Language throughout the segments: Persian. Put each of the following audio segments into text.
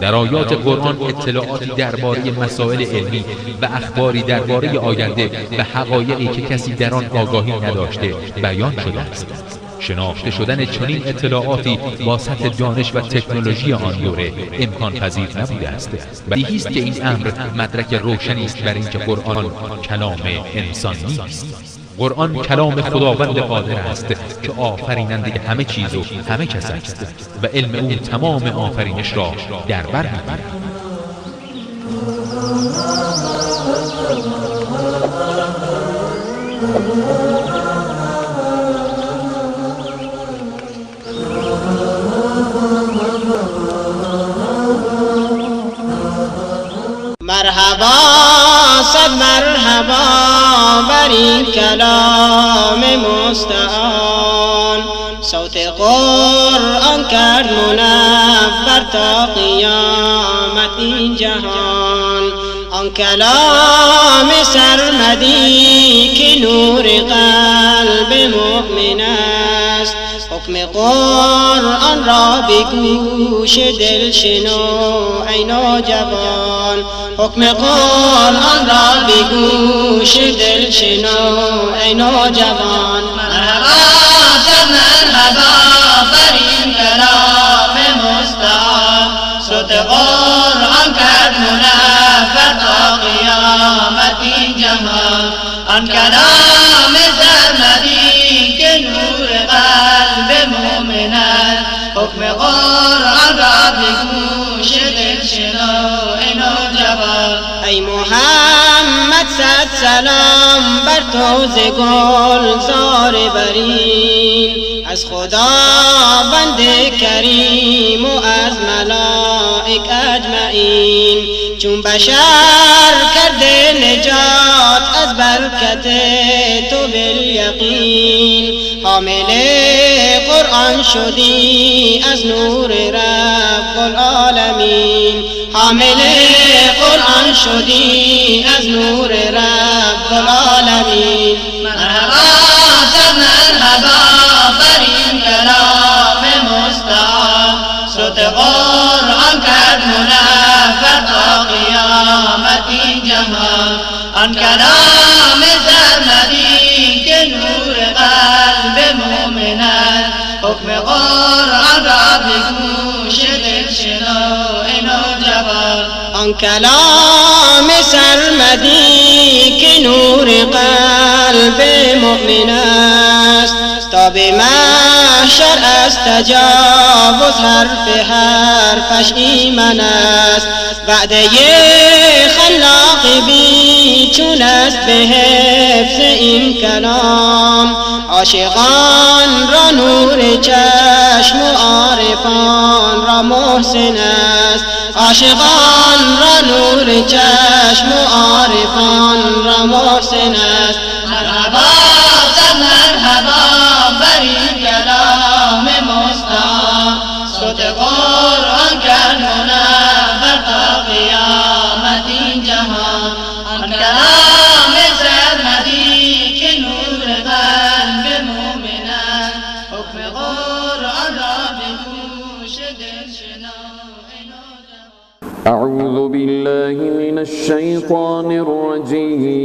در آیات قرآن اطلاعاتی درباره مسائل علمی و اخباری درباره آینده و حقایقی که کسی در آن آگاهی نداشته بیان شده است. شناخته شدن چنین اطلاعاتی با سطح دانش و تکنولوژی آن دوره امکان پذیر نبوده است. بدیهی است که این امر مدرک روشنی است بر اینکه قرآن کلام انسان نیست. قرآن کلام خداوند قادر است که آفریننده همه چیز و همه کس است و علم او تمام آفرینش را در بر می‌گیرد. مرحبا صد مرحبا بر این کلام مستعان، صوت قرآن کرد منور تا قیامت این جهان. آن کلام سرمدی که نور قلب مؤمن است، حکم قرآن را به گوش دل شنو ای نوجوان، حکم قرآن را به گوش دل شنو ای نوجوان. مرحبا صد مرحبا بر این کلام مستعان، صوت قرآن کرد منور تا قیامت این جهان. آن کلام سرمدی که نور قلب مؤمن است، حکم قرآن را به گوش دل شنو ای نوجوان. ای محمد صد سلام بر تو ز گلزار برین، از خداوند کریم و از ملائک اجمعین. چون بشر کرده نجات از برکت تو بالیقین، حامل قرآن شدی از نور رب العالمین، حامل قرآن شدی از نور رب العالمین. مرحبا صد مرحبا بر این کلام مستعان، صوت قرآن کرد منور تا قیامت این جهان. آن کلام سرمدی که نور قلب مؤمن است، حکم قرآن را به گوش دل شنو ای نوجوان. آن کلام سرمدی که نور قلب مؤمن است، تا به محشر از تجاوز حرف حرفش ایمن است. وعده خلاق بی چون است به حفظ این کلام، عاشقان را نور چشم و عارفان را محسن است، عاشقان را نور چشم و عارفان را محسن است. مرحبا صد مرحبا بر این کلام مستعان، صوت قرآن کرد منور تا قیامت این جهان. آن کلام سرمدی که نور قلب مؤمن است، حکم قرآن را به گوش دل شنو ای نوجوان. اعوذ بالله من الشیطان الرجیم.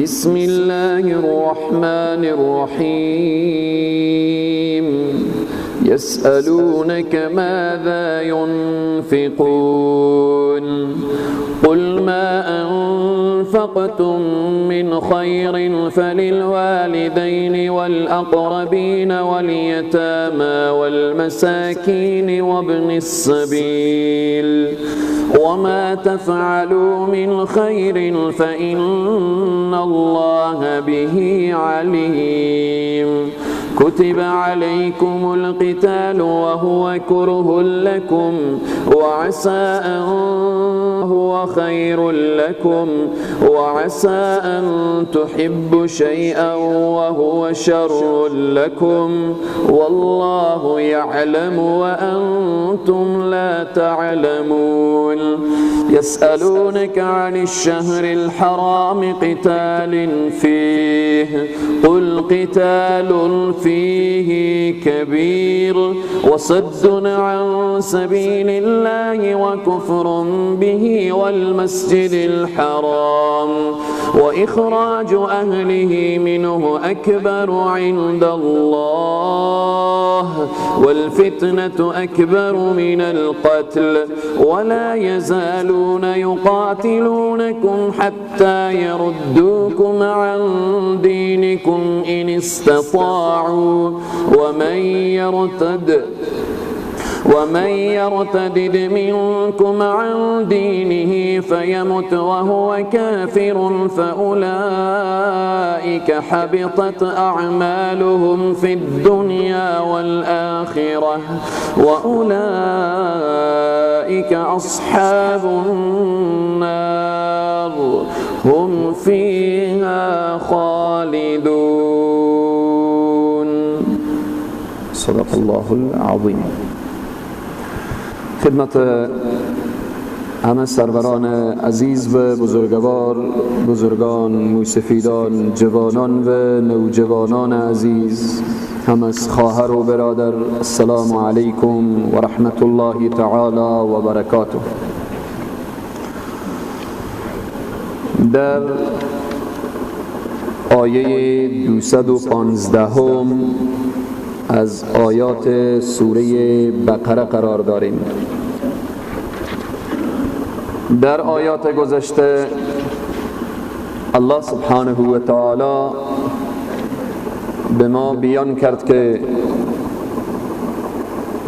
بسم الله الرحمن الرحیم. يسألونك ماذا ينفقون، قل ما أنفقتم من خير فللوالدين والأقربين واليتامى والمساكين وابن السبيل، وما تفعلوا من خير فإن الله به عليم. كتب عليكم القتال وهو كره لكم وعسى أن هو خير لكم وعسى أن تحبوا شيئا وهو شر لكم والله يعلم وأنتم لا تعلمون. يسألونك عن الشهر الحرام قتال فيه قل قتال فيه كبير وصد عن سبيل الله وكفر به والمسجد الحرام وإخراج أهله منه أكبر عند الله والفتنة أكبر من القتل ولا يزالون يقاتلونكم حتى يردوكم عن دينكم إن استطاعوا ومن يرتدد منكم عن دينه فيمت وهو كافر فأولئك حبطت أعمالهم في الدنيا والآخرة وأولئك أصحاب النار هم فيها خالدون. صدق الله العظیم. خدمت همه سروران عزیز و بزرگوار، بزرگان، موسفیدان، جوانان و نوجوانان عزیز، هم از خواهر و برادر، السلام علیکم و رحمت الله تعالی و برکاته. در آیه 215 از آیات سوره بقره قرار داریم. در آیات گذشته الله سبحانه و تعالی به ما بیان کرد که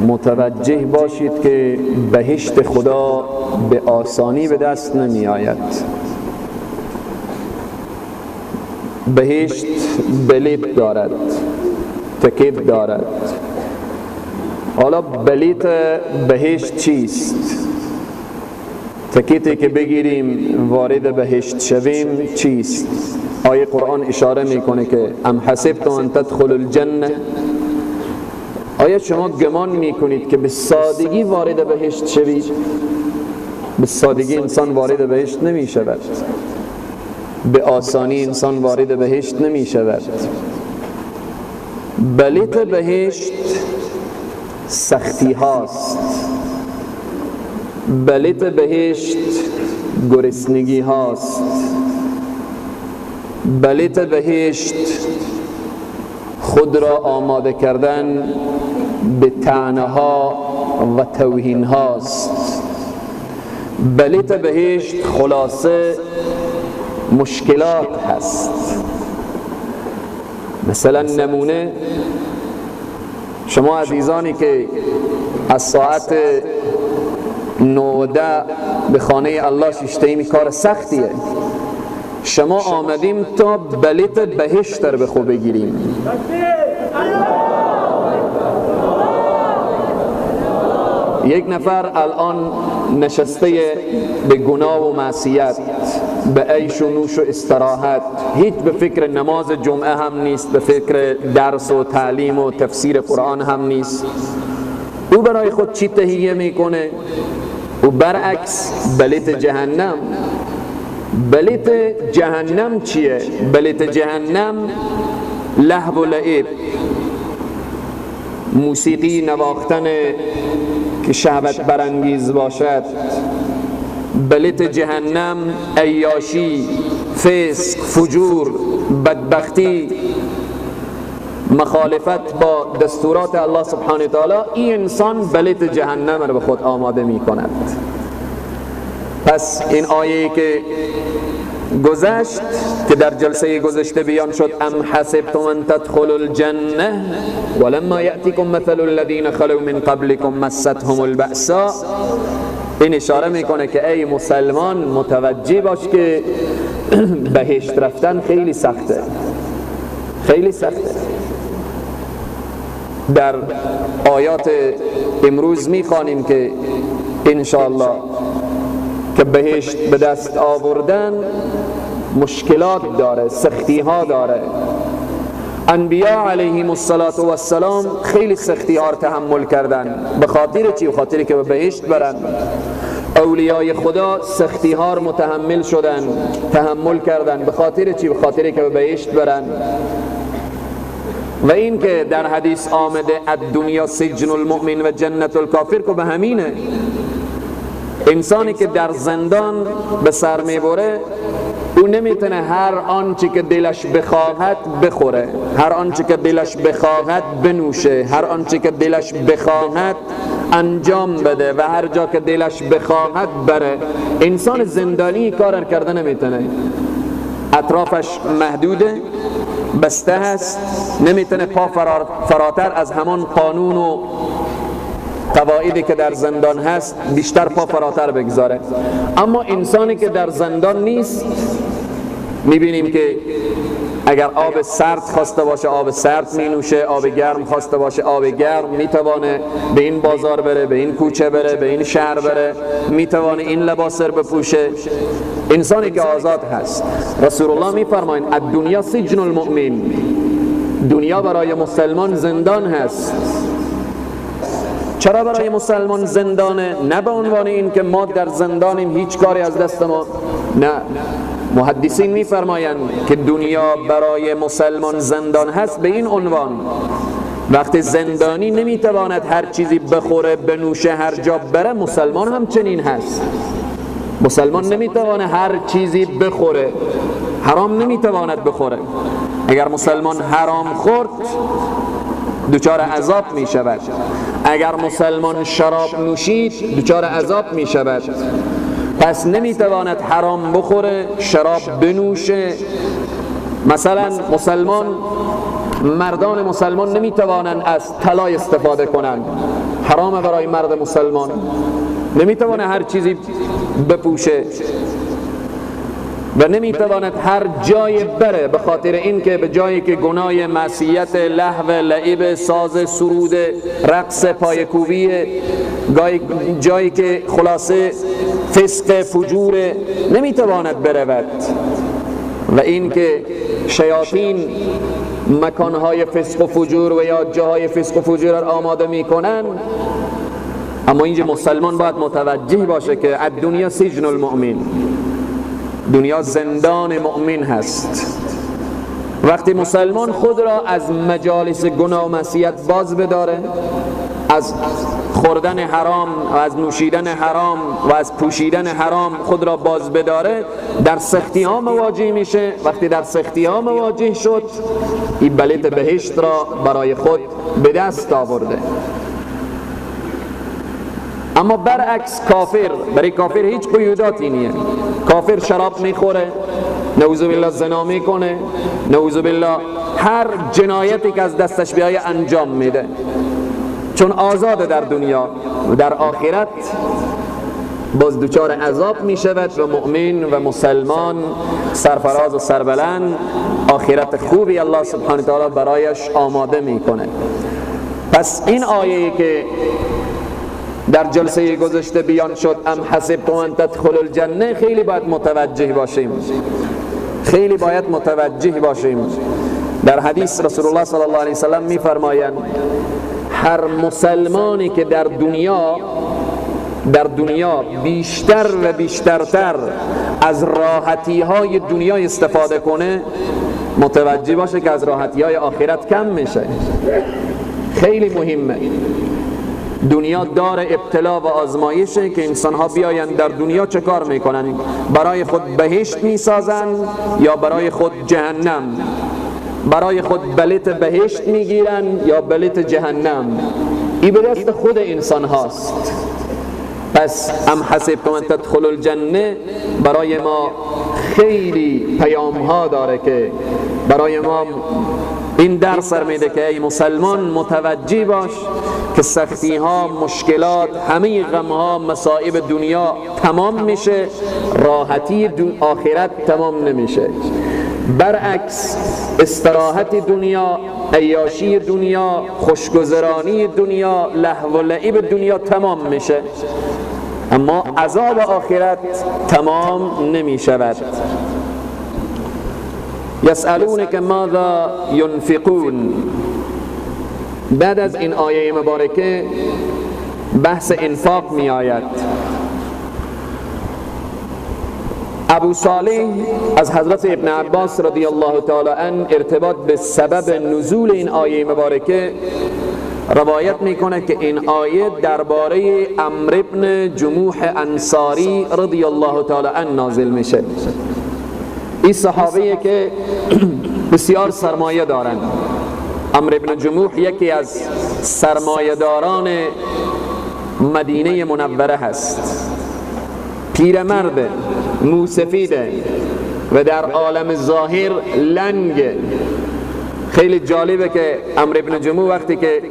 متوجه باشید که بهشت خدا به آسانی به دست نمی آید. بهشت بلیط دارد، تکیت دارد. حالا بلیط بهشت چیست؟ تکیتی که بگیریم وارد بهشت شویم چیست؟ آیه قرآن اشاره میکنه که ام حسبتم ان تدخلوا الجنه، آیا شما گمان میکنید که به سادگی وارد بهشت شوید؟ به سادگی انسان وارد بهشت نمیشود، به آسانی انسان وارد بهشت نمیشود. بلیط بهشت سختی هاست، بلیط بهشت گرسنگی هاست، بلیط بهشت خود را آماده کردن به طعنه ها و توهین هاست. بلیط بهشت خلاصه مشکلات هست. مثلا نمونه شما عزیزانی که از ساعت 9 به خانه الله ششتیم، کار سختیه. شما آمدیم تا بلیط بهشت رو به خود بگیریم. یک نفر الان نشسته به گناه و معصیت، به عیش و نوش و استراحت، هیچ به فکر نماز جمعه هم نیست، به فکر درس و تعلیم و تفسیر قرآن هم نیست. او برای خود چی تهیه میکنه؟ او برعکس بلیط جهنم. بلیط جهنم چیه؟ بلیط جهنم لهو و لعب، موسیقی نواختن که شهوت برانگیز باشد. بلیط جهنم عیاشی، فسق، فجور، بدبختی، مخالفت با دستورات الله سبحانه تعالی. این انسان بلیط جهنم را به خود آماده می کند. پس این آیه که گذشت که در جلسه گذشته بیان شد، ام حسبتم ان تدخلوا الجنه ولما یأتیکم مثل الذین خلوا من قبلکم مستهم البأساء، این اشاره میکنه که ای مسلمان متوجه باش که بهشت رفتن خیلی سخته، خیلی سخته. در آیات امروز میخوانیم که انشاءالله که بهشت به دست آوردن مشکلات داره، سختی ها داره. انبیاء علیهم الصلاة والسلام خیلی سختی ها رو تحمل کردن. به خاطر چی؟ به خاطر که به بهشت برن. اولیای خدا سختی ها رو متحمل شدن، تحمل کردن. به خاطر چی؟ به خاطر که به بهشت برن. و این که در حدیث آمده الدنیا سجن المؤمن و جنت الکافر، که به همینه. انسانی که در زندان به سر میبره، او نمیتونه هر آنچه که دلش بخواهد بخوره، هر آنچه که دلش بخواهد بنوشه، هر آنچه که دلش بخواهد انجام بده و هر جا که دلش بخواهد بره. انسان زندانی کار کرده نمیتونه، اطرافش محدوده، بسته هست، نمیتونه پا فراتر از همان قانون و قواعدی که در زندان هست بیشتر پا فراتر بگذاره. اما انسانی که در زندان نیست، میبینیم که اگر آب سرد خواسته باشه آب سرد می نوشه، آب گرم خواسته باشه آب گرم، میتوانه به این بازار بره، به این کوچه بره، به این شهر بره، میتوانه این لباس رو بپوشه. انسانی که آزاد هست. رسول الله میفرمایند الدنیا سجن المؤمن، دنیا برای مسلمان زندان هست. چرا برای مسلمان زندانه؟ نه به عنوان این که ما در زندانیم هیچ کاری از دست ما نه. محدثین میفرمایند که دنیا برای مسلمان زندان هست به این عنوان، وقتی زندانی نمیتواند هر چیزی بخوره بنوشه هر جا بره، مسلمان هم چنین هست. مسلمان نمیتواند هر چیزی بخوره، حرام نمیتواند بخوره. اگر مسلمان حرام خورد دچار عذاب می شود. اگر مسلمان شراب نوشید دچار عذاب می شود. پس نمیتواند حرام بخوره، شراب بنوشه. مثلا مسلمان، مردان مسلمان نمیتوانند از طلا استفاده کنند، حرام برای مرد مسلمان. نمیتوانه هر چیزی بپوشه و نمیتواند هر جای بره، به خاطر اینکه به جایی که گناه معصیت، لهو، لعب، ساز، سرود، رقص، پایکوبی، جایی که خلاصه فسق، فجور، نمیتواند برود. و اینکه شیاطین مکانهای فسق و فجور و یا جاهای فسق و فجور را آماده میکنن. اما اینجا مسلمان باید متوجه باشه که الدنیا سجن المؤمن، دنیا زندان مؤمن هست. وقتی مسلمان خود را از مجالس گناه و معصیت باز بداره، از خوردن حرام و از نوشیدن حرام و از پوشیدن حرام خود را باز بداره، در سختی ها مواجه میشه. وقتی در سختی ها مواجه شد، این بلیت بهشت را برای خود به دست آورده. اما برعکس کافر، برای کافر هیچ قیوداتی نیه. کافر شراب میخوره، نعوذ بالله زنا میکنه، نعوذ بالله هر جنایتی که از دستش بیایه انجام میده، چون آزاده در دنیا. و در آخرت باز دچار عذاب میشود و مؤمن و مسلمان سرفراز و سربلند آخرت خوبی الله سبحانه تعالی برایش آماده میکنه. پس این آیه که در جلسه گذشته بیان شد، ام حسبتم ان تدخلوا الجنه، خیلی باید متوجه باشیم، خیلی باید متوجه باشیم. در حدیث رسول الله صلی الله علیه وسلم میفرمایند هر مسلمانی که در دنیا بیشتر و بیشترتر از راحتی های دنیا استفاده کنه، متوجه باشه که از راحتی های آخرت کم میشه. خیلی مهمه. دنیا دار ابتلا و آزمایشه که انسان ها بیاین در دنیا چه کار میکنن، برای خود بهشت میسازن یا برای خود جهنم، برای خود بلیت بهشت میگیرن یا بلیت جهنم. این به دست خود انسان هاست. پس ام حسبتم ان تدخلوا الجنه برای ما خیلی پیام ها داره که برای ما این درس میده که ای مسلمان متوجه باش که سختی ها، مشکلات، همه غم ها، مصائب دنیا تمام میشه، راحتی آخرت تمام نمیشه. برعکس استراحت دنیا عیاشی دنیا، خوشگذرانی دنیا، لهو و لعب دنیا تمام میشه، اما عذاب آخرت تمام نمی شود. یسألونک ماذا ینفقون. بعد از این آیه مبارکه بحث انفاق می آید. ابو صالح از حضرت ابن عباس رضی الله تعالی عنه ارتباط به سبب نزول این آیه مبارکه روایت میکنه که این آیه درباره عمرو بن جموح انصاری رضی الله تعالی عنه نازل میشه. این صحابه که بسیار سرمایه دارند. عمرو بن جموح یکی از سرمایه داران مدینه منوره هست، پیرمرد موسفیده و در عالم ظاهر لنگ. خیلی جالبه که عمرو بن جموح وقتی که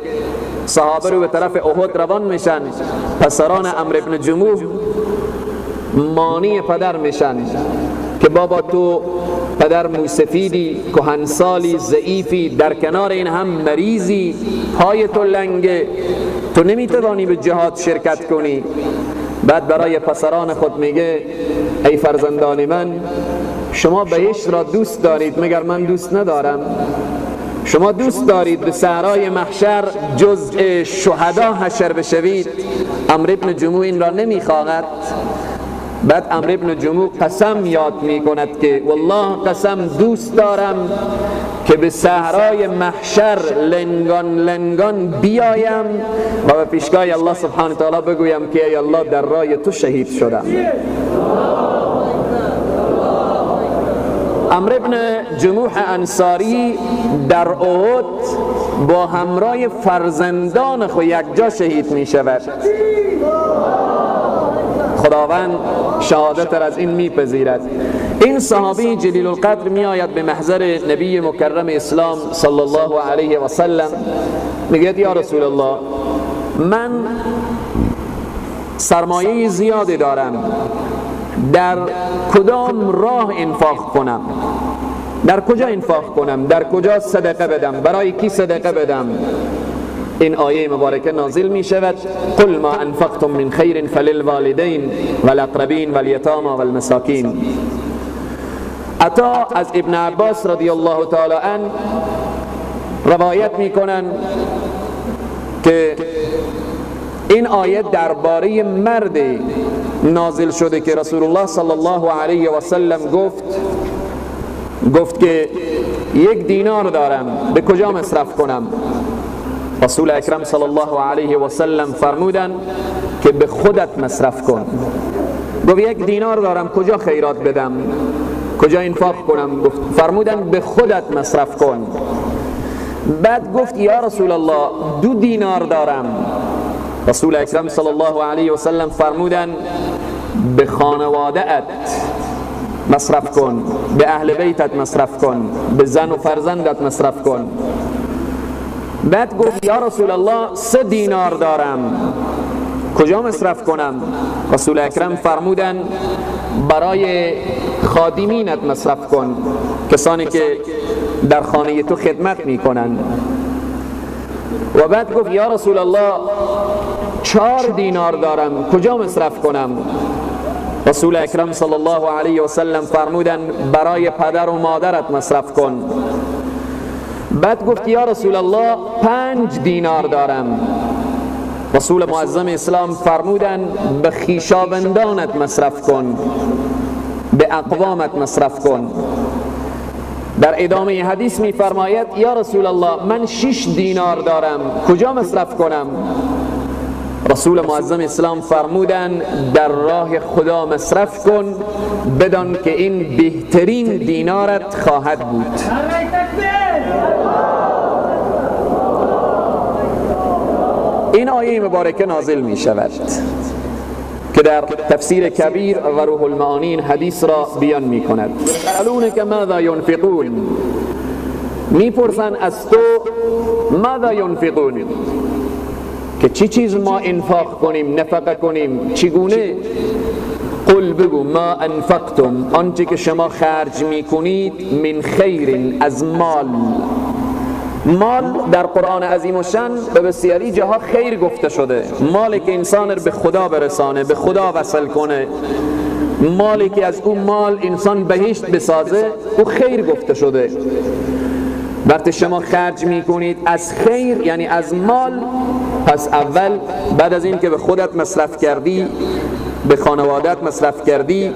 صحابه رو به طرف احد روان میشن، پسران عمرو بن جموح مانی پدر میشن که بابا تو پدر موسفیدی، کهنسالی، ضعیفی، در کنار این هم مریضی، پای تو لنگه، تو نمیتوانی به جهاد شرکت کنی. بعد برای پسران خود میگه ای فرزندان من، شما بهشت را دوست دارید مگر من دوست ندارم؟ شما دوست دارید به صحرای محشر جزء شهدا حشر بشوید؟ عمرو بن جموح این را نمیخواهد. بعد عمرو بن جموح قسم یاد میکند که والله قسم دوست دارم که به صحرای محشر لنگان لنگان بیایم و به پیشگاه الله سبحانه تعالی بگویم که ای الله در راه تو شهید شدم. عمرو بن جموح انصاری در احد با همراه فرزندان خود یکجا شهید می شود. خداوند شهادت از این میپذیرد. این صحابی جلیل القدر می آید به محضر نبی مکرم اسلام صلی الله علیه و سلم، میگه یا رسول الله من سرمایه زیادی دارم، در کدام راه انفاق کنم؟ در کجا انفاق کنم؟ در کجا صدقه بدم؟ برای کی صدقه بدم؟ این آیه مبارکه نازل می شود: قل ما انفقتم من خیر فللوالدین والاقربین والیتاما والمساکین. عطا از ابن عباس رضی الله تعالی عنه روایت می کنن که این آیه درباره مرد نازل شده که رسول الله صلی الله علیه و سلم گفت که 1 دینار دارم، به کجا مصرف کنم؟ رسول اکرم صلی الله علیه و سلم فرمودن که به خودت مصرف کن. گفت 1 دینار دارم، کجا خیرات بدم؟ کجا انفاق کنم؟ گفت فرمودن به خودت مصرف کن. بعد گفت یا رسول الله 2 دینار دارم. رسول اکرم صلی الله علیه و سلم فرمودن به خانواده ات مصرف کن، به اهل بیتت مصرف کن، به زن و فرزندت مصرف کن. بعد گفت یا رسول الله 3 دینار دارم، کجا مصرف کنم؟ رسول اکرم فرمودن برای خادمینت مصرف کن، کسانی که در خانه تو خدمت میکنن. و بعد گفت یا رسول الله 4 دینار دارم، کجا مصرف کنم؟ رسول اکرم صلی الله علیه و سلم فرمودن برای پدر و مادرت مصرف کن. بعد گفت یا رسول الله 5 دینار دارم. رسول معظم اسلام فرمودن به خویشاوندانت مصرف کن، به اقوامت مصرف کن. در ادامه حدیث می فرماید یا رسول الله من 6 دینار دارم، کجا مصرف کنم؟ رسول معظم اسلام فرمودن در راه خدا مصرف کن، بدان که این بهترین دینارت خواهد بود. این آیه مبارکه نازل می شود که در تفسیر کبیر و روح المعانی این حدیث را بیان می کند. یسألونک ماذا ینفقون، می پرسن از تو ماذا ینفقون، که چی چیز ما انفاق کنیم، نفقه کنیم، چگونه؟ قل بگو ما انفقتم، آنچه که شما خرج می کنید، من خیر از مال، مال در قرآن عظیم الشان به بسیاری جاها خیر گفته شده. مالی که انسان رو به خدا برسانه، به خدا وصل کنه، مالی که از اون مال انسان بهشت بسازه، او خیر گفته شده. وقتی شما خرج میکنید از خیر، یعنی از مال، پس اول بعد از این که به خودت مصرف کردی، به خانوادت مصرف کردی،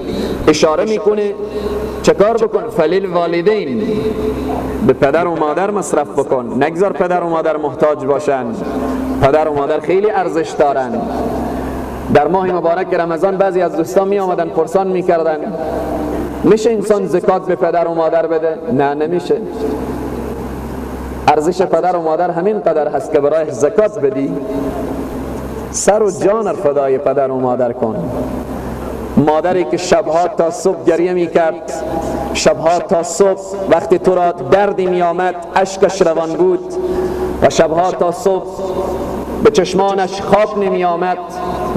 اشاره میکنه چه کار بکن؟ فلیل والدین، به پدر و مادر مصرف بکن. نگذار پدر و مادر محتاج باشن. پدر و مادر خیلی ارزش دارن. در ماه مبارک رمضان بعضی از دوستان می آمدن پرسان می کردن میشه انسان زکات به پدر و مادر بده؟ نه، نمیشه. ارزش پدر و مادر همین قدر هست که برای زکات بدی. سر و جان فدای پدر و مادر کن. مادری که شبها تا صبح گریه می کرد، شبها تا صبح وقتی تو را دردی می آمد اشکش روان بود و شبها تا صبح به چشمانش خواب نمی آمد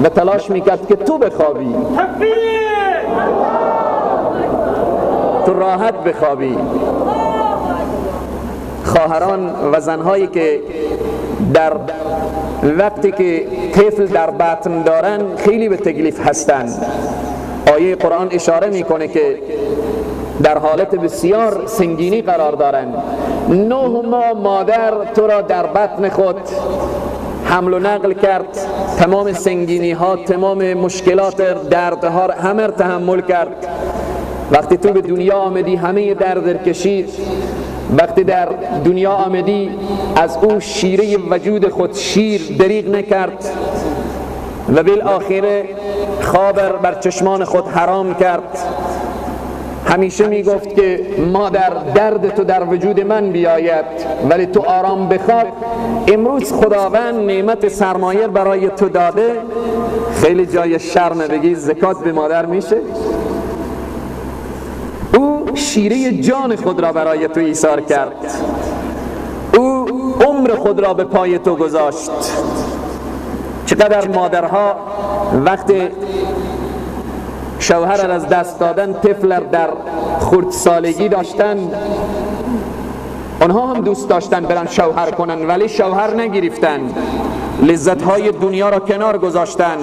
و تلاش می کرد که تو بخوابی، تو راحت بخوابی. خواهران و زنهایی که در وقتی که طفل در بطن دارن خیلی به تکلیف هستند. آیه قرآن اشاره میکنه که در حالت بسیار سنگینی قرار دارن. 9 ماه مادر تو را در بطن خود حمل و نقل کرد، تمام سنگینی ها، تمام مشکلات، دردها همه را تحمل کرد. وقتی تو به دنیا آمدی همه درد کشید. وقتی در دنیا آمدی از او شیره وجود خود شیر دریغ نکرد و بالآخره خواب بر چشمان خود حرام کرد. همیشه میگفت که مادر درد تو در وجود من بیاید ولی تو آرام بخواب. امروز خداوند نعمت سرمایه برای تو داده. خیلی جای شرم بگی زکات به مادر میشه؟ او شیره جان خود را برای تو ایثار کرد، او عمر خود را به پای تو گذاشت. چقدر مادرها وقتی شوهر را از دست دادن، طفل در خردسالگی داشتن، آنها هم دوست داشتن برن شوهر کنن ولی شوهر نگرفتن، لذت‌های دنیا را کنار گذاشتن،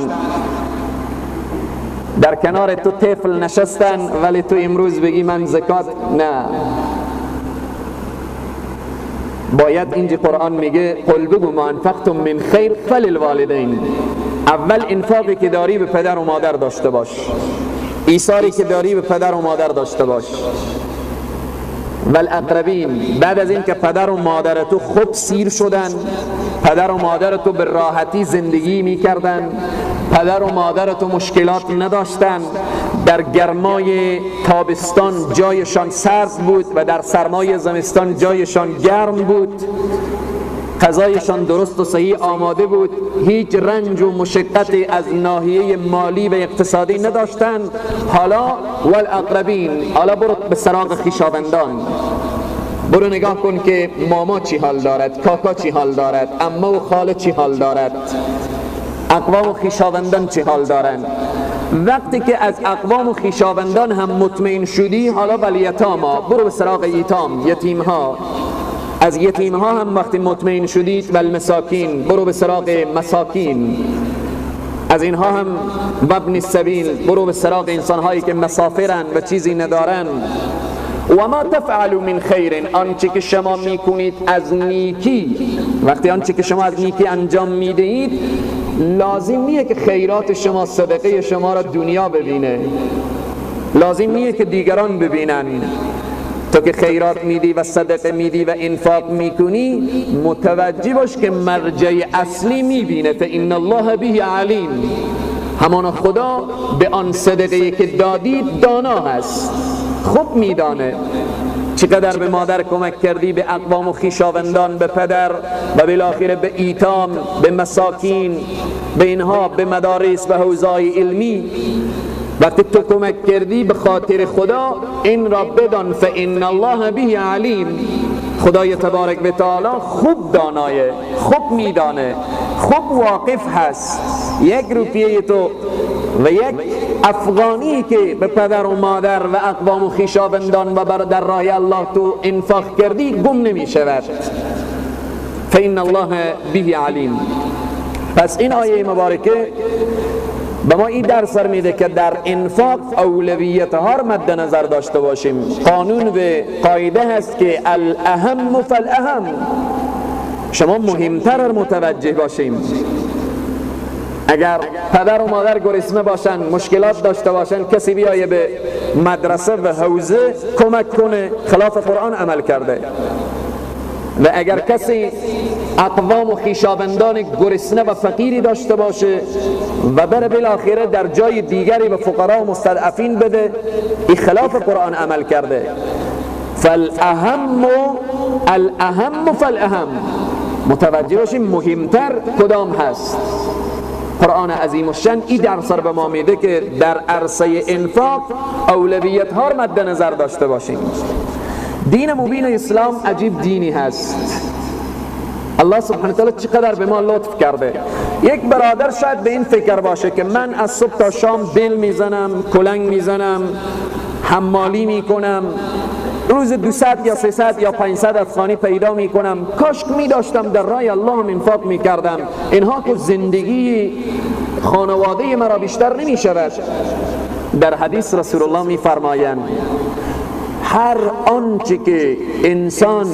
در کنار تو طفل نشستن ولی تو امروز بگی من زکات نه. باید اینجا قرآن میگه قل بگو ما انفقتم من خیر فللوالدین. اول انفاقی که داری به پدر و مادر داشته باش، ایثاری که داری به پدر و مادر داشته باش. والاقربین، بعد از اینکه پدر و مادر تو خوب سیر شدن، پدر و مادر تو به راحتی زندگی میکردن، پدر و مادر تو مشکلات نداشتن، در گرمای تابستان جایشان سرد بود و در سرمای زمستان جایشان گرم بود، غذایشان درست و صحیح آماده بود، هیچ رنج و مشقتی از ناحیه مالی و اقتصادی نداشتن. حالا والاقربین، حالا برو به سراغ خویشاوندان، برو نگاه کن که ماما چی حال دارد، کاکا چی حال دارد، عمه و خاله چی حال دارد، اقوام و خویشاوندان چی حال دارند. وقتی که از اقوام و خویشاوندان هم مطمئن شدی، حالا ولیتاما، برو به سراغ ایتام، یتیم ها. از یتیم ها هم وقتی مطمئن شدید، والمساکین، برو به سراغ مساکین. از اینها هم وابن السبیل، برو به سراغ انسان هایی که مسافرن و چیزی ندارن. و ما تفعلوا من خیر، آنچه که شما میکنید از نیکی، وقتی آنچه که شما از نیکی انجام میدهید، لازم نیه که خیرات شما، صدقه شما را دنیا ببینه، لازم نیه که دیگران ببینن. تو که خیرات میدی و صدقه میدی و انفاق میکنی، متوجه باش که مرجع اصلی میبینه. فان الله به علیم، همان خدا به آن صدقه که دادی دانا هست، خوب میدانه. چقدر به مادر کمک کردی، به اقوام و خویشاوندان، به پدر و بالاخره به ایتام، به مساکین، به اینها، به مدارس، به حوزه‌های علمی. وقتی تو کمک کردی به خاطر خدا، این را بدان فان الله به علیم، خدای تبارک و تعالی خوب دانایه، خوب میدانه، خوب واقف هست. یک روپیه تو و یک افغانی که به پدر و مادر و اقوام و خویشاوندان و در راه الله تو انفاق کردی گم نمی شود. فإن الله به علیم. پس این آیه مبارکه به ما این درس میده که در انفاق اولویت ها رو مد نظر داشته باشیم. قانون و قاعده هست که الاهم فالاهم، شما مهمتر متوجه باشیم. اگر پدر و مادر گرسنه باشن، مشکلات داشته باشن، کسی بیایه به مدرسه و حوزه کمک کنه، خلاف قرآن عمل کرده. و اگر کسی اقوام و خویشاوندان گرسنه و فقیری داشته باشه و بره بالاخره در جای دیگری به فقرا و مستضعفین بده، این خلاف قرآن عمل کرده. فالاهم الاهم فالاهم، متوجه باشیم مهمتر کدام هست. قرآن عظیم الشان این درس رو به ما میده که در عرصه انفاق اولویت ها رو مد نظر داشته باشیم. دین مبین اسلام عجیب دینی هست. الله سبحانه وتعالی چقدر به ما لطف کرده. یک برادر شاید به این فکر باشه که من از صبح تا شام بل میزنم، کلنگ میزنم، حمالی میکنم، روز 200 یا 300 یا 500 افغانی پیدا میکنم، کاش میداشتم در راه الله هم انفاق میکردم، اینها که زندگی خانواده مرا بیشتر نمیشود. در حدیث رسول الله میفرمایند هر آنچه که انسان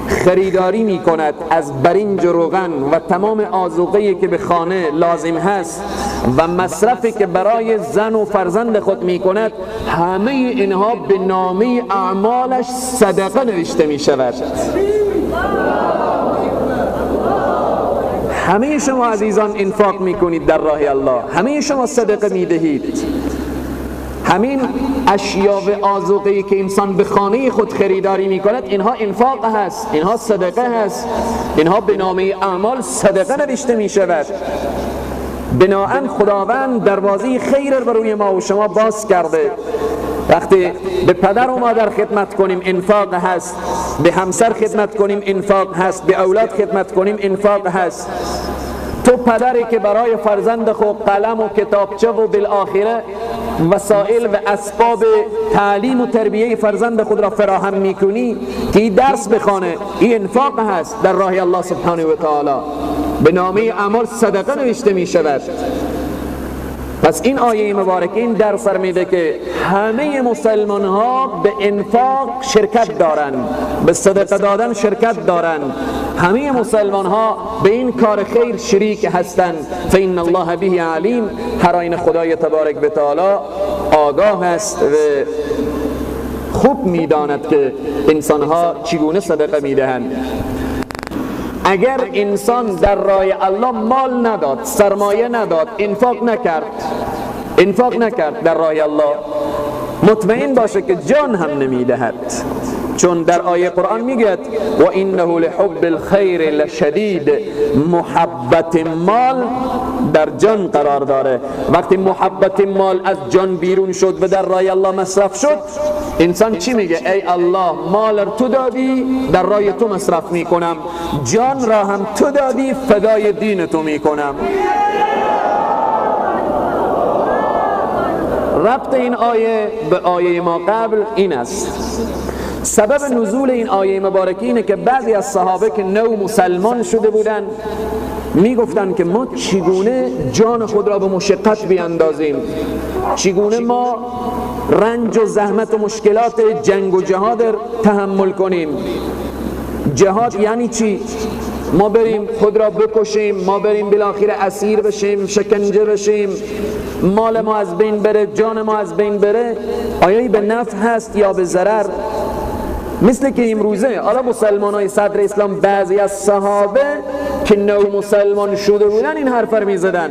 خریداری می کند از برنج و روغن و تمام آذوقه‌ای که به خانه لازم هست و مصرفی که برای زن و فرزند خود می کند، همه اینها به نامه اعمالش صدقه نوشته می شود. همه شما عزیزان انفاق می کنید در راه الله، همه شما صدقه می دهید. همین اشیا و آذوقه‌ای که انسان به خانه خود خریداری میکند، اینها انفاق هست، اینها صدقه هست، اینها به نامه اعمال صدقه نوشته میشود. بناءً خداوند دروازه خیر بر روی ما و شما باز کرده. وقتی به پدر و مادر خدمت کنیم انفاق هست، به همسر خدمت کنیم انفاق هست، به اولاد خدمت کنیم انفاق هست. تو پدری که برای فرزند خود قلم و کتابچه و بالآخره وسایل و اسباب تعلیم و تربیه فرزند خود را فراهم میکنی که این درس بخوانه، این انفاق هست در راه الله سبحانه و تعالی، به نامه اعمال صدقه نوشته می شود. پس این آیه مبارکه این درس میده که همه مسلمان ها به انفاق شرکت دارن، به صدقه دادن شرکت دارن، همه مسلمان ها به این کار خیر شریک هستند. فإن الله به علیم، هر آینه خدای تبارک و تعالی آگاه است و خوب میداند که انسان ها چگونه صدقه میدهند. اگر انسان در راه الله مال نداد، سرمایه نداد، انفاق نکرد در راه الله، مطمئن باشه که جان هم نمیدهد. چون در آیه قرآن میگه و انه لحب الخیر لشدید، محبت مال در جان قرار داره. وقتی محبت مال از جان بیرون شد و در راه الله مصرف شد، انسان چی میگه؟ ای الله مال تو دادی در راه تو مصرف میکنم، جان را هم تو دادی فدای دین تو میکنم. ربط این آیه به آیه ما قبل این است. سبب نزول این آیه مبارکه اینه که بعضی از صحابه که نو مسلمان شده بودن میگفتن که ما چگونه جان خود را به مشقت بیاندازیم، چگونه ما رنج و زحمت و مشکلات جنگ و جهاد تحمل کنیم. جهاد یعنی چی؟ ما بریم خود را بکشیم، ما بریم بالاخره اسیر بشیم، شکنجه بشیم، مال ما از بین بره، جان ما از بین بره. آیا به نفع هست یا به ضرر؟ مثل که امروزه حالا مسلمان های صدر اسلام بعضی از صحابه که نو مسلمان شده بودن این حرف رو میزدن.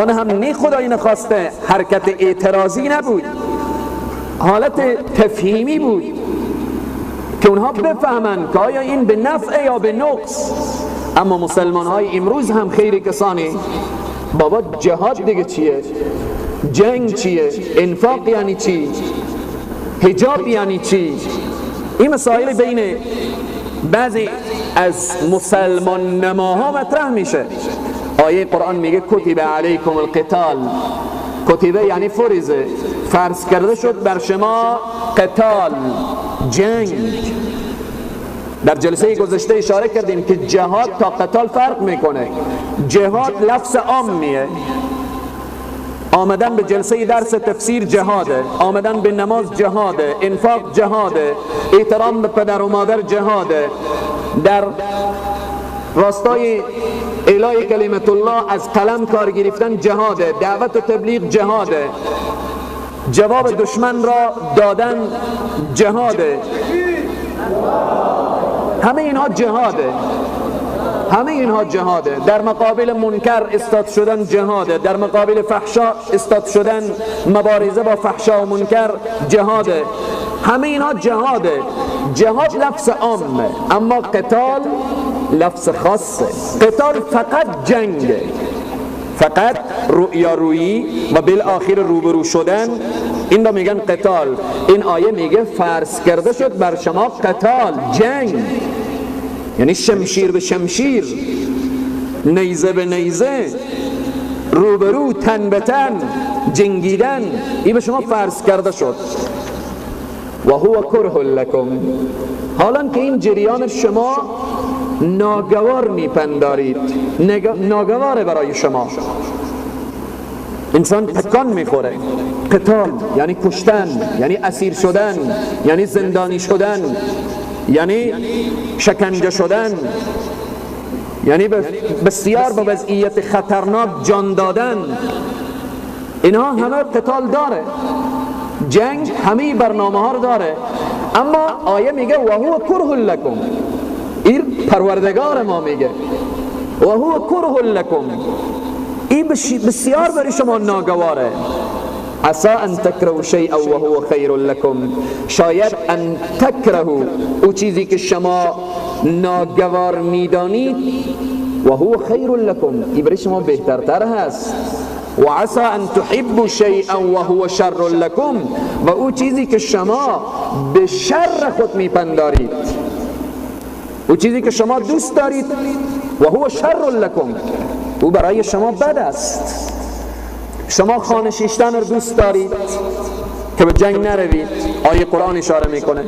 آن هم نه خدای نخواسته حرکت اعتراضی نبود، حالت تفهیمی بود که اونها بفهمن که آیا این به نفع یا به نقص. اما مسلمان های امروز هم خیلی کسانی بابا جهاد دیگه چیه، جنگ چیه، انفاق یعنی چی، حجاب یعنی چی. این مسائل بین بعضی از مسلمان نماها مطرح میشه. آیه قرآن میگه کتب علیکم القتال، کتبه یعنی فرضه، فرض کرده شد بر شما قتال، جنگ. در جلسه گذشته اشاره کردیم که جهاد تا قتال فرق میکنه. جهاد لفظ عامیه، آمدن به جلسه درس تفسیر جهاده، آمدن به نماز جهاده، انفاق جهاده، احترام به پدر و مادر جهاده، در راستای اعلای کلمت الله از قلم کار گرفتن جهاده، دعوت و تبلیغ جهاده، جواب دشمن را دادن جهاده، همه اینها جهاده، همه اینها جهاده. در مقابل منکر استاد شدن جهاده، در مقابل فحشا استاد شدن، مبارزه با فحشا و منکر جهاده، همه اینها جهاده. جهاد لفظ عامه، اما قتال لفظ خاصه. قتال فقط جنگه، فقط رویارویی و بالآخر روبرو شدن، این را میگن قتال. این آیه میگه فرض کرده شد بر شما قتال، جنگ، یعنی شمشیر به شمشیر، نیزه به نیزه، روبرو، تن به تن، جنگیدن، این به شما فرض کرده شد. و هو کره لکم، حالا که این جریان شما ناگوار میپندارید، ناگواره برای شما، انسان تکان میخوره. قتال یعنی کشتن، یعنی اسیر شدن، یعنی زندانی شدن، یعنی شکنجه شدن، یعنی بسیار با وضعیت خطرناک جان دادن، اینها همه قتال داره. جنگ همه برنامه ها رو داره. اما آیه میگه و هو کره لکم، این پروردگار ما میگه و هو کره لکم، این بسیار برای شما ناگواره. عسى ان تکرهوا شیئا و هو خیر لکم، شاید ان تکرهوا، او چیزی که شما ناگوار میدانید، و هو خیر لکم، این برای شما بهترتر هست. و عسى ان تحبوا شیئا و هو شر لکم، و او چیزی که شما به شر خود میپندارید، او چیزی که شما دوست دارید، و هو شر لکم، او برای شما بد است. شما خانه شیشتن رو دوست دارید که به جنگ نروید، آیه قرآن اشاره میکنه.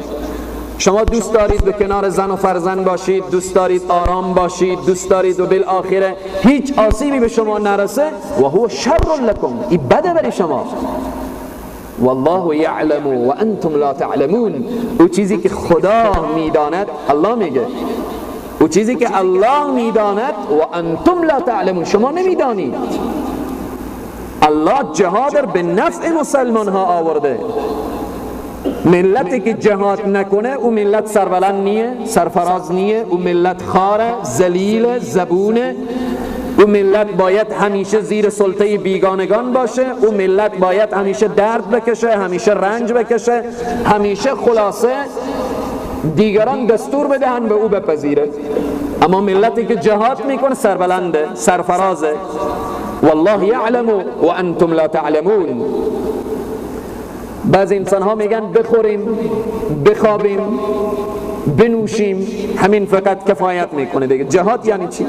شما دوست دارید به کنار زن و فرزند باشید، دوست دارید آرام باشید، دوست دارید و بالآخره هیچ آسیبی به شما نرسه، و هو شر لکم، این بده برای شما. والله یعلم و انتم لا تعلمون، او چیزی که خدا میداند، الله میگه او چیزی که الله میداند، و انتم لا تعلمون، شما نمیدانید. الله جهاد به نفع مسلمان ها آورده. ملتی که جهاد نکنه او ملت سربلند نیه، سرفراز نیه، او ملت خاره، ذلیل، زبونه، او ملت باید همیشه زیر سلطه بیگانگان باشه، او ملت باید همیشه درد بکشه، همیشه رنج بکشه، همیشه خلاصه دیگران دستور بدهن به او بپذیره. اما ملتی که جهاد میکنه سربلنده، سرفرازه. والله یعلم و انتم لا تعلمون. بعض انسان ها میگن بخوریم، بخوابیم، بنوشیم، همین فقط کفایت میکنه دیگه. جهاد یعنی چی؟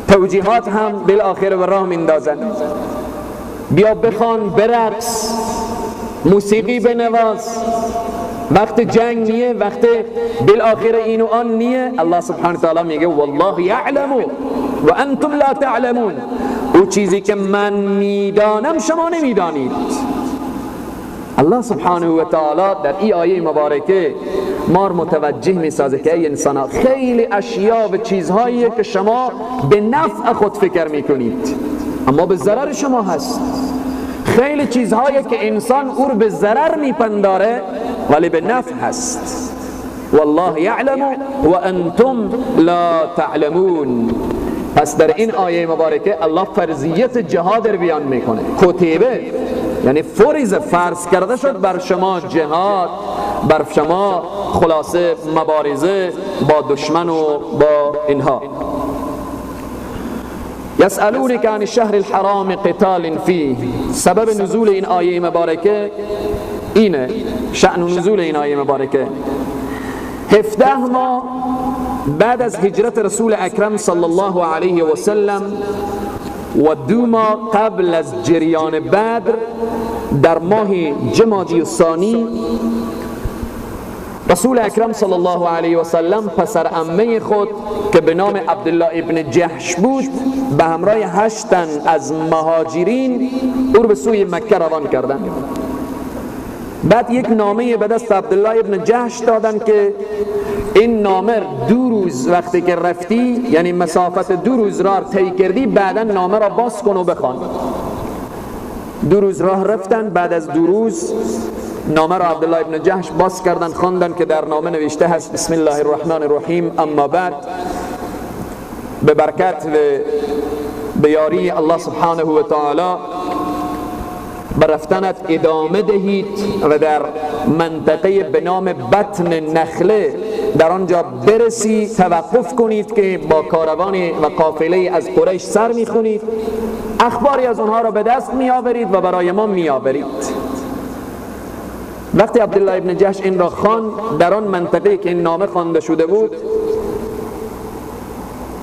توجیهات هم بالآخره به راه میندازن. بیا بخوان، برقص، موسیقی بنواز، وقت جنگ نیه، وقت بالآخره این و آن نیه. الله سبحانه وتعالی میگه والله یعلم و انتم لا تعلمون، او چیزی که من میدانم شما نمیدانید. الله سبحانه و تعالی در این آیه مبارکه ما رو متوجه میسازه که ای انسان ها، خیلی اشیا و چیزهایی که شما به نفع خود فکر میکنید اما به ضرر شما هست. خیلی چیزهایی که انسان او رو به ضرر میپنداره ولی به نفع هست. والله یعلم و انتم لا تعلمون. پس در این آیه مبارکه الله فرضیت جهاد رو بیان میکنه. کتیبه یعنی فرض، فرض کرده شد بر شما جهاد، بر شما خلاصه مبارزه با دشمن و با اینها. یسألونک عن الشهر الحرام قتال فیه. سبب نزول این آیه مبارکه اینه، شأن نزول این آیه مبارکه 17 ماه بعد از هجرت رسول اکرم صلی الله علیه و سلم و 2 ماه قبل از جریان بدر، در ماه جمادی الثانی رسول اکرم صلی الله علیه و سلم پسر عمه خود که به نام عبدالله ابن جحش بود به همراه 8 تن از مهاجرین او رو به سوی مکه روان کردند. بعد یک نامه به دست عبدالله ابن جحش دادن که این نامه 2 روز وقتی که رفتی، یعنی مسافت 2 روز راه طی کردی، بعدا نامه را باز کن و بخوان. 2 روز راه رفتن، بعد از 2 روز نامه را عبدالله ابن جحش باز کردن، خواندن که در نامه نوشته هست بسم الله الرحمن الرحیم، اما بعد، به برکت و به یاری الله سبحانه و تعالی به رفتنت ادامه دهید و در منطقه به نام بطن نخله در آنجا برسی، توقف کنید که با کاروان و قافله از قریش سر میخونید، اخباری از اونها را به دست میآورید و برای ما میآورید. وقتی عبدالله ابن جحش این را خواند، در آن منطقه که این نامه خوانده شده بود،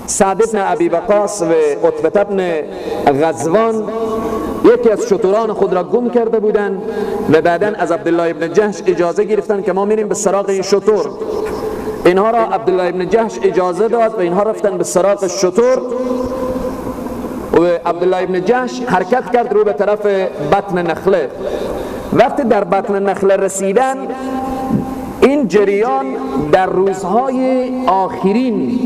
سعد ابن ابی وقاص و عتبة ابن غزوان یکی از شتران خود را گم کرده بودند و بعدا از عبدالله ابن جحش اجازه گرفتن که ما میریم به سراغ این شتر. اینها را عبدالله ابن جحش اجازه داد و اینها رفتن به سراغ شتر و عبدالله ابن جحش حرکت کرد رو به طرف بطن نخله. وقتی در بطن نخله رسیدن، این جریان در روزهای آخرین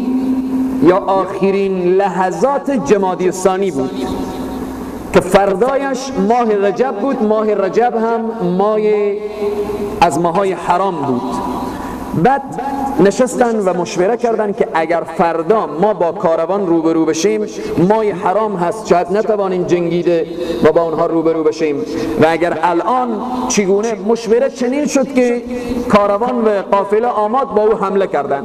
یا آخرین لحظات جمادی الثانی بود که فردایش ماه رجب بود. ماه رجب هم ماه از ماهای حرام بود. بعد نشستن و مشوره کردن که اگر فردا ما با کاروان روبرو بشیم، ماه حرام هست، شاید نتوانیم جنگیده و با اونها روبرو بشیم، و اگر الان چگونه. مشوره چنین شد که کاروان و قافله آماد، با او حمله کردن.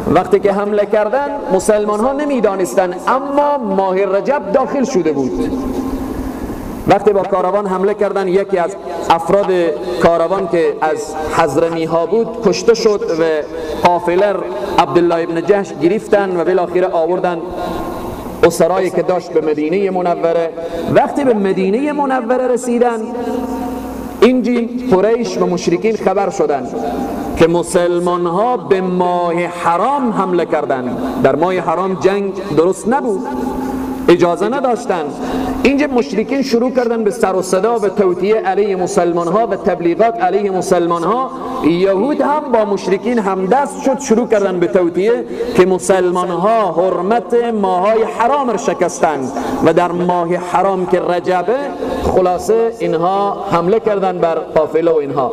وقتی که حمله کردن، مسلمان ها نمیدانستند، اما ماه رجب داخل شده بود. وقتی با کاروان حمله کردن، یکی از افراد کاروان که از حضرمی ها بود کشته شد و قافله عبدالله ابن جحش گرفتن و بالاخره آوردن اسرایی که داشت به مدینه منوره. وقتی به مدینه منوره رسیدن، اینجی قریش و مشرکین خبر شدن که مسلمان ها به ماه حرام حمله کردن. در ماه حرام جنگ درست نبود، اجازه نداشتن. اینجا مشرکین شروع کردن به سر و صدا و توطئه علیه مسلمان ها و تبلیغات علیه مسلمان ها. یهود هم با مشرکین همدست شد، شروع کردن به توطئه که مسلمان ها حرمت ماهای حرام را شکستند و در ماه حرام که رجبه، خلاصه اینها حمله کردن بر قافله و اینها.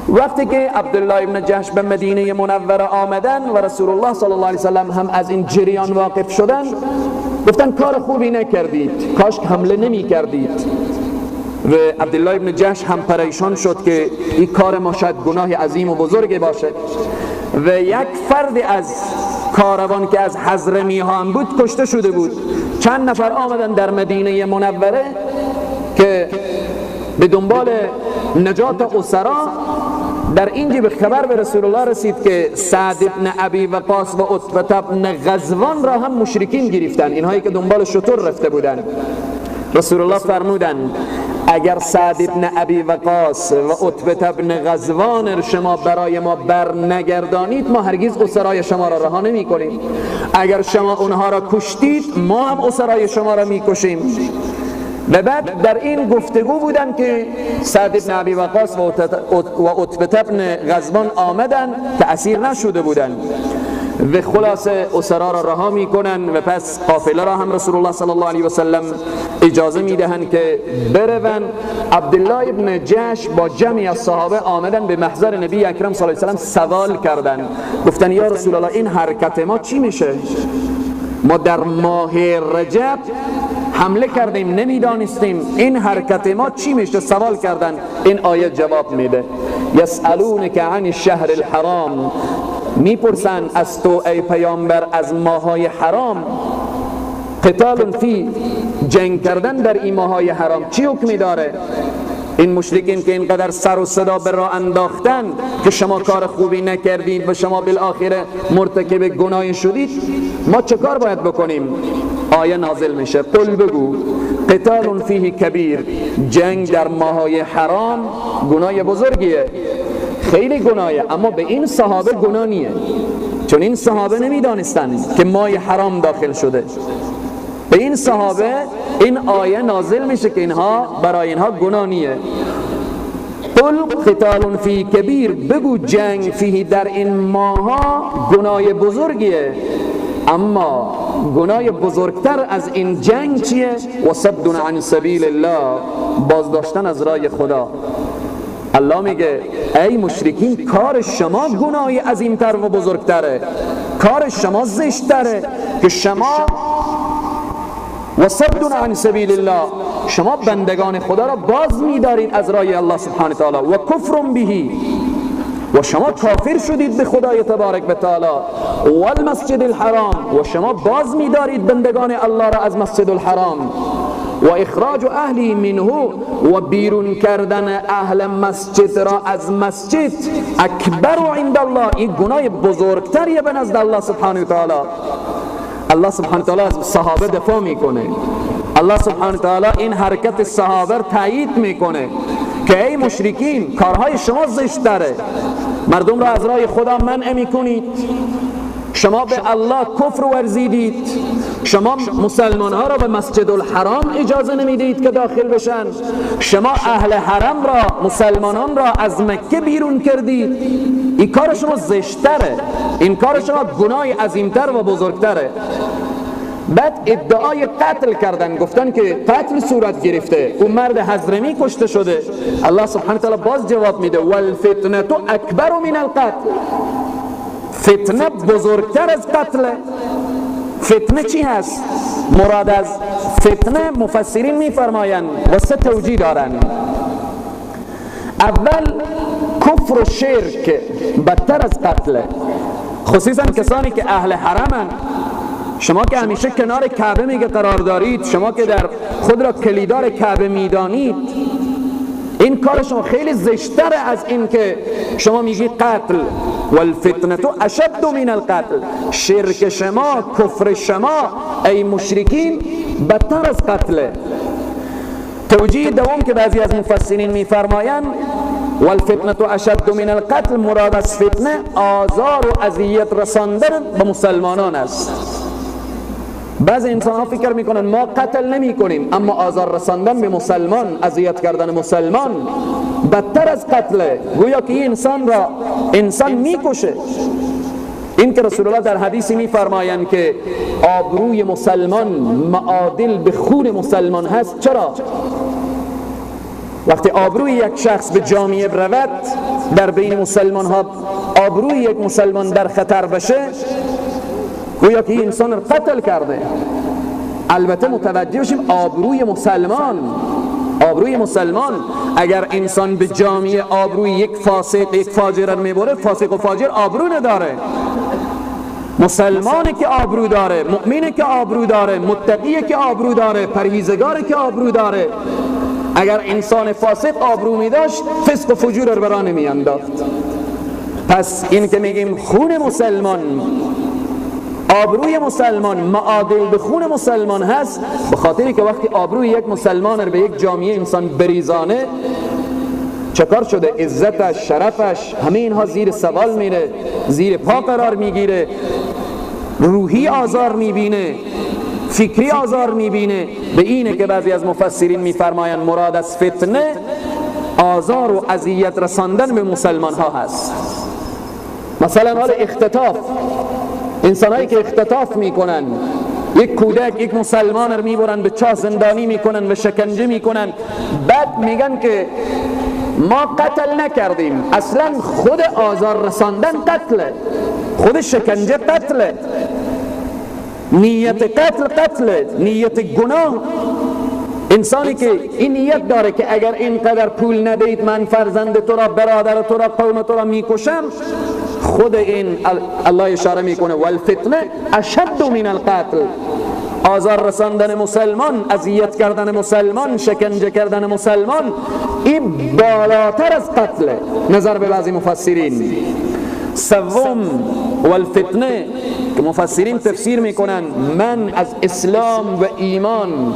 وقتی که عبدالله ابن جحش به مدینه منوره آمدن و رسول الله صلی الله علیه وسلم هم از این جریان واقف شدن، گفتن کار خوبی نکردید، کاش حمله نمی کردید. و عبدالله ابن جحش هم پریشان شد که این کار ما شاید گناه عظیم و بزرگ باشه. و یک فرد از کاروان که از حضرمی ها هم بود کشته شده بود. چند نفر آمدن در مدینه منوره که به دنبال نجات اسرا. در اینجا به خبر به رسول الله رسید که سعد ابن ابی وقاص و عتبة ابن غزوان را هم مشرکین گرفتن، اینهایی که دنبال شتر رفته بودند. رسول الله فرمودند اگر سعد ابن ابی وقاص و عتبة ابن غزوان شما برای ما بر نگردانید، ما هرگز اسرای شما را رها نمی کنیم. اگر شما اونها را کشتید، ما هم اسرای شما را می کشیم. و بعد در این گفتگو بودن که سعد ابن ابی وقاص و عتبة ابن غزوان آمدن که اسیر نشده بودن و خلاصه اسرا را رها میکنن و پس قافله را هم رسول الله صلی الله علیه و سلم اجازه میدهند که برون. عبدالله ابن جحش با جمعی از صحابه آمدن به محضر نبی اکرم صلی الله علیه و سلم، سوال کردن، گفتن یا رسول الله این حرکت ما چی میشه؟ ما در ماه رجب حمله کردیم، نمیدانستیم این حرکت ما چی میشه. سوال کردن، این آیه جواب میده، یسألونک عن الشهر الحرام، میپرسن از تو ای پیامبر از ماهای حرام، قتال فی، جنگ کردن در این ماهای حرام چی حکمی داره؟ این مشرکین که اینقدر سر و صدا به راه انداختن که شما کار خوبی نکردید و شما بالآخره مرتکب گناه شدید، ما چه کار باید بکنیم؟ آیه نازل میشه، قل بگو قتال فیه کبیر، جنگ در ماهای حرام گناه بزرگیه. خیلی گناهه، اما به این صحابه گناه نیه، چون این صحابه نمیدانستند که مای حرام داخل شده. به این صحابه این آیه نازل میشه که اینها برای اینها گناه نیه. قل قتال فی کبیر، بگو جنگ فیه در این ماها گناه بزرگیه، اما گناه بزرگتر از این جنگ چیه؟ و صد عن سبیل الله، بازداشتن از راه خدا. الله میگه ای مشرکین، کار شما گناه عظیمتر و بزرگتره، کار شما زشتره که شما و صد عن سبیل الله، شما بندگان خدا را باز میدارید از راه الله سبحانه تعالی، و کفر بهی، و شما کافر شدید به خدای تبارک و تعالی، و المسجد الحرام، و شما باز میدارید بندگان الله را از مسجد الحرام، و اخراج اهلی منه، و بیرون کردن اهل مسجد را از مسجد، اکبر عند الله، این گناه بزرگتریه به نزد الله سبحانه و تعالی. الله سبحانه و تعالی از صحابه دفاع میکنه، الله سبحانه و تعالی این حرکت صحابه را تایید میکنه که ای مشرکین، کارهای شما زشت‌تره، مردم را از راه خدا منع میکنید، شما به الله کفر ورزیدید، شما مسلمان ها را به مسجد الحرام اجازه نمیدید که داخل بشن، شما اهل حرم را، مسلمانان را از مکه بیرون کردید. این کار شما زشتره، این کار شما گناه عظیمتر و بزرگتره. بعد ادعای قتل کردن، گفتن که قتل صورت گرفته، اون مرد حضرمی کشته شده. الله سبحانه وتعالی باز جواب میده والفتنه اکبر من القتل، فتنه بزرگتر از قتله. فتنه چی هست؟ مراد از فتنه مفسرین میفرمایند و سه توجیه دارن. اول کفر و شرک بدتر از قتله، خصوصا کسانی که اهل حرمن. شما که همیشه کنار کعبه میگه قرار دارید، شما که در خود را کلیدار کعبه میدانید، این کار شما خیلی زشت‌تر از این که شما میگی قتل. والفتنه اشد من القتل، شرک شما، کفر شما ای مشرکین بدتر از قتله. توجیه دوم که بعضی از مفسرین میفرمایند والفتنه اشد من القتل، مراد از فتنه آزار و اذیت رساندن به مسلمانان است. بعضی انسان ها فکر میکنن ما قتل نمی کنیم، اما آزار رساندن به مسلمان، اذیت کردن مسلمان بدتر از قتله. گویا که این انسان را انسان میکشه. این که رسول الله در حدیثی میفرمایند که آبروی مسلمان معادل به خون مسلمان هست. چرا؟ وقتی آبروی یک شخص به جامعه برود، در بین مسلمان ها آبروی یک مسلمان در خطر بشه، گویا که این انسان رو قتل کرده. البته متوجه بشیم آبروی مسلمان، آبروی مسلمان، اگر انسان به جامعه آبروی یک فاسق، یک فاجر رو میبره، فاسق و فاجر آبرو نداره. مسلمانی که آبرو داره، مؤمنی که آبرو داره، متقی که آبرو داره، پرهیزگاری که آبرو داره. اگر انسان فاسق آبرو میداشت، فسق و فجور رو برا نمیانداخت. پس این که میگیم خون مسلمان، آبروی مسلمان معادل به خون مسلمان هست، به خاطری که وقتی آبروی یک مسلمان رو به یک جامعه انسان بریزانه، چه کار شده؟ عزتش، شرفش، همه اینها زیر سوال میره، زیر پا قرار میگیره، روحی آزار میبینه، فکری آزار میبینه. به اینه که بعضی از مفسرین میفرمایند مراد از فتنه آزار و اذیت رساندن به مسلمان ها هست. مثلا حال اختطاف، انسانهایی که اختطاف میکنن، یک کودک، یک مسلمان رو میبرن به چاه زندانی میکنن و شکنجه میکنن، بعد میگن که ما قتل نکردیم. اصلا خود آزار رساندن قتله، خود شکنجه قتله، نیت قتل قتله، نیت گناه. انسانی که این نیت داره که اگر اینقدر پول ندید من فرزند تو را، برادر تو را، قوم تو را میکشم، خود این الله اشاره میکنه والفتنه اشد من القتل. آزار رساندن مسلمان، اذیت کردن مسلمان، شکنجه کردن مسلمان، این بالاتر از قتله نظر به بعضی مفسرین. سوم والفتنه که مفسرین تفسیر میکنن من از اسلام و ایمان،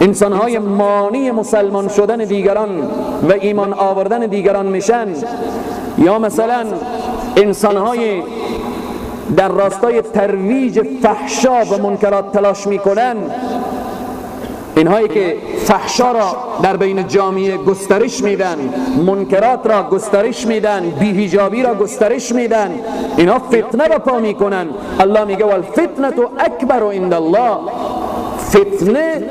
انسانهای مانی مسلمان شدن دیگران و ایمان آوردن دیگران میشن، یا مثلا انسانهای در راستای ترویج فحشا و منکرات تلاش میکنن، اینهایی که فحشا را در بین جامعه گسترش میدن، منکرات را گسترش میدن، بی‌حجابی را گسترش میدن، اینها فتنه به پا میکنن. الله میگه والفتنه اکبر عند الله، فتنه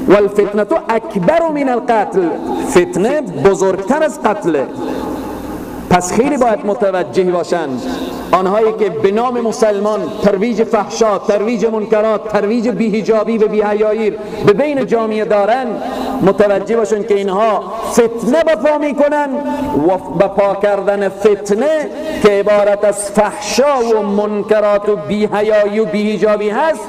والفتنه اکبر من القتل، فتنه بزرگتر از قتله. پس خیلی باید متوجه باشند آنهایی که به نام مسلمان ترویج فحشا، ترویج منکرات، ترویج بی‌حجابی و بی‌حیایی به بین جامعه دارن، متوجه باشند که اینها فتنه به پا میکنن و به پا کردن فتنه که عبارت از فحشا و منکرات و بی‌حیایی و بی‌حجابی هست،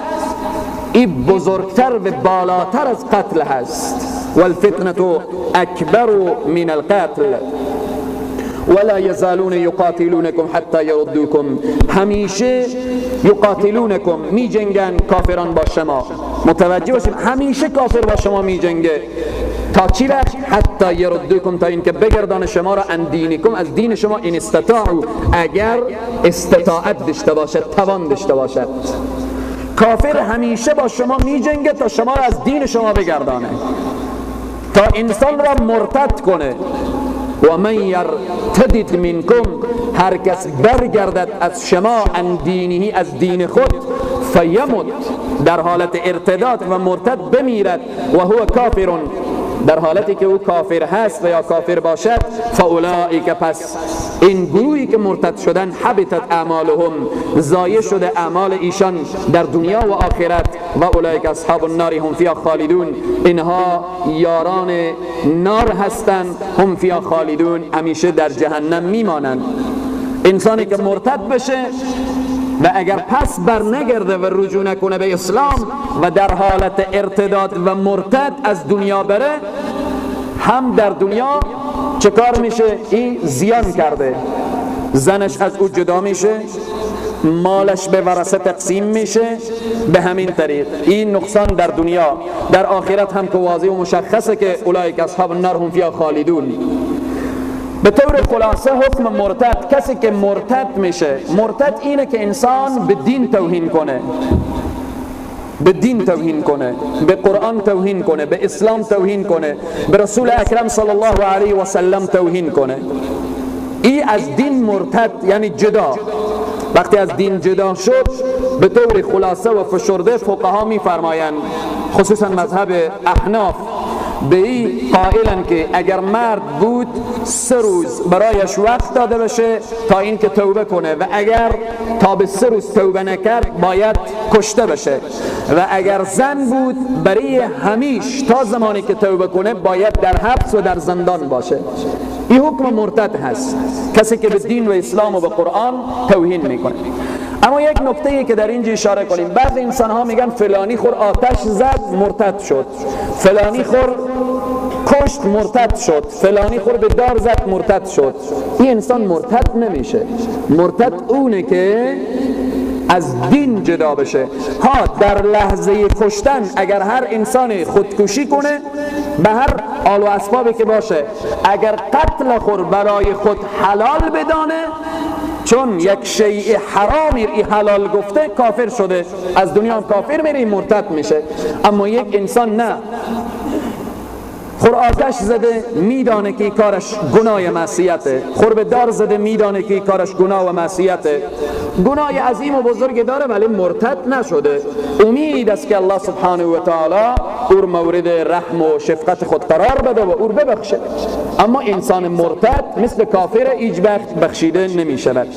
این بزرگتر و بالاتر از قتل هست. والفتنه اکبر من القتل. ولا يزالون يقاتلونكم حتى يردوكم، همیشه یقاتلونکم، می جنگن کافران با شما. متوجه باشیم همیشه کافر با شما می جنگه تا چی وقت؟ حتی یردوکم، تا اینکه بگردان شما را عن دینکم، از دین شما، این استطاعوا، اگر استطاعت داشته باشد، توان داشته باشد. کافر همیشه با شما می جنگه تا شما را از دین شما بگردانه، تا انسان را مرتد کنه. و من یرتدد منکم، هر کس برگردد از شما، عن دینه، از دین خود، فیمت، در حالت ارتداد و مرتد بمیرد، و هو کافر، در حالتی که او کافر هست و یا کافر باشد، فاولئک، پس این گروهی که مرتد شدن، حبطت اعمالهم، ضایع شده اعمال ایشان در دنیا و آخرت، و اولئک اصحاب النار هم فیها خالدون، اینها یاران نار هستند، هم فیها خالدون، همیشه در جهنم میمانند. انسانی که مرتد بشه و اگر پس بر نگرده و رجوع نکنه به اسلام و در حالت ارتداد و مرتد از دنیا بره، هم در دنیا چه کار میشه؟ این زیان کرده، زنش از او جدا میشه، مالش به ورثه تقسیم میشه، به همین طریق این نقصان در دنیا، در آخرت هم که واضح و مشخصه که اولئک اصحاب النار هم فیها خالدون. به طور خلاصه حکم مرتد، کسی که مرتد میشه، مرتد اینه که انسان به دین توهین کنه، به دین توهین کنه، به قرآن توهین کنه، به اسلام توهین کنه، به رسول اکرم صلی الله علیه و سلم توهین کنه، ای از دین مرتد، یعنی جدا. وقتی از دین جدا شد، به طور خلاصه و فشرده فقها میفرمایند، خصوصا مذهب احناف، به این قائلن که اگر مرد بود 3 روز برایش وقت داده بشه تا اینکه توبه کنه، و اگر تا به 3 روز توبه نکرد باید کشته بشه، و اگر زن بود برای همیش تا زمانی که توبه کنه باید در حبس و در زندان باشه. این حکم مرتد هست، کسی که به دین و اسلام و به قرآن توهین میکنه. اما یک نکته که در اینجا اشاره کنیم، بعض انسان ها میگن فلانی خور آتش زد مرتد شد، فلانی خور کشت مرتد شد، فلانی خور به دار زد مرتد شد. این انسان مرتد نمیشه. مرتد اونه که از دین جدا بشه. ها، در لحظه کشتن اگر هر انسانی خودکشی کنه به هر آل و اسبابی که باشه، اگر قتل خور برای خود حلال بدانه، چون یک شیء حرامی ای حلال گفته، کافر شده، از دنیا هم کافر میره، مرتد میشه. اما یک انسان نه، خور آتش زده میدانه که کارش گناه معصیته، خور به دار زده میدانه که کارش گناه و معصیته، گناه عظیم و بزرگ داره ولی مرتد نشده، امید است که الله سبحانه و تعالی اور مورد رحم و شفقت خود قرار بده و اور ببخشه. اما انسان مرتد مثل کافر هیچ وقت بخشیده نمی شود.